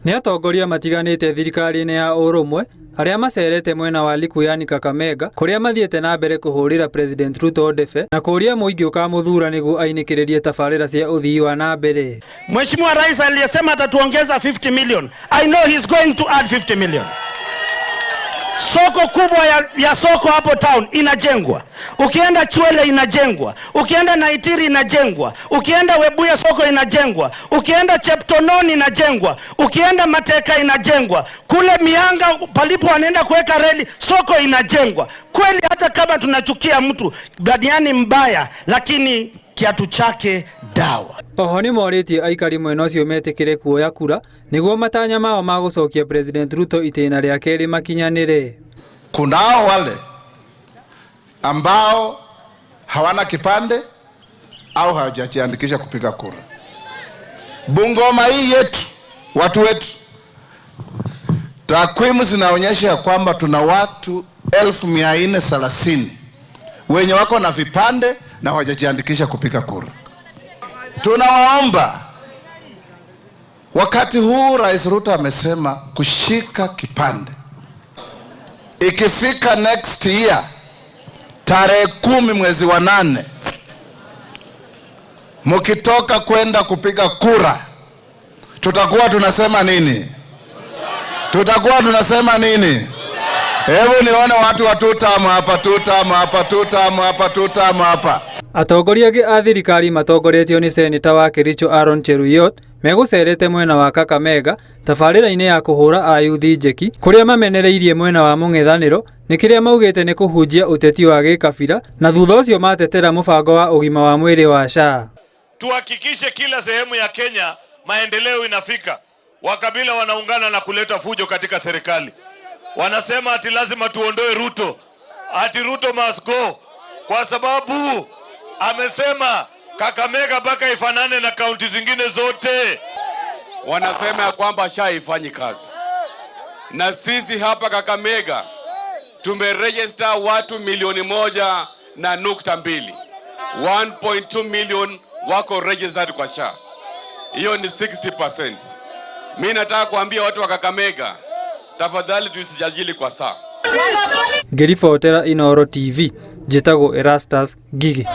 Nĩ atongoria matiganĩte thirikari-inĩ ya ũrũmwe arĩa macerete mwena wa Likuyani Kakamega kũrĩa mathiĩte na mbere kũhũrĩra President Ruto ndebe na kũũria mũingĩ ũkamũthura nĩguo ainĩkĩrĩrie tabarĩra cia ũthii wa na mbere. Mheshimiwa Rais aliyesema atatuongeza 50 million. I know he's going to add 50 million. Soko kubwa ya soko hapo town inajengwa. Ukienda Chwele inajengwa. Ukienda Naitiri inajengwa. Ukienda Webuye soko inajengwa. Ukienda Cheptonon inajengwa. Ukienda Mateka inajengwa. Kule Mianga palipo wanaenda kuweka reli soko inajengwa. Kweli hata kama tunachukia mtu badiani mbaya, lakini kiatu chake dawa. Oho nĩ morĩtie aikari mwena ũcio metĩkĩre kuoya kura nĩguo matanya mao ma gũcokia President Ruto itĩna rĩa kerĩ makinyanĩre. Kunao wale ambao hawana kipande au hawajajiandikisha kupiga kura. Bungoma hii yetu, watu wetu, takwimu zinaonyesha ya kwamba tuna watu 430,000 wenye wako na vipande na hawajajiandikisha kupiga kura. Tunawaomba wakati huu Rais Ruto amesema kushika kipande, ikifika next year tarehe 10 mwezi wa 8, mkitoka kwenda kupiga kura, tutakuwa tunasema nini? Tutakuwa tunasema nini? Hebu nione watu wa tutam hapa, tutam hapa, tutam hapa, tutam hapa. Atongoria angĩ a thirikari matongoretio nĩ seneta wa Kericho Aaron Cheruiyot megũcerete mwena wa Kakamega tabarĩra-inĩ ya kũhũra ayuthi njeki kũrĩa mamenereirie mwena wa mũng'ethanĩro nĩ kĩrĩa maugĩte nĩ kũhunjia ũteti wa gĩkabira na thutha ũcio matetera mũbango wa ũgima wa mwĩrĩ wa SHA. Tuhakikishe kila sehemu ya Kenya maendeleo inafika. Wakabila wanaungana na kuleta fujo katika serikali, wanasema ati lazima tuondoe Ruto, ati Ruto must go, kwa sababu amesema Kakamega mpaka ifanane na kaunti zingine zote. Wanasema ya kwamba SHA haifanyi kazi, na sisi hapa Kakamega tumeregister watu 1.2 milioni, 1.2 million wako registered kwa SHA, hiyo ni 60%. Mi nataka kuambia watu wa Kakamega, tafadhali tusijajili kwa SHA. Ngĩribotera Inooro TV, njĩtagwo Erastus Ngigĩ.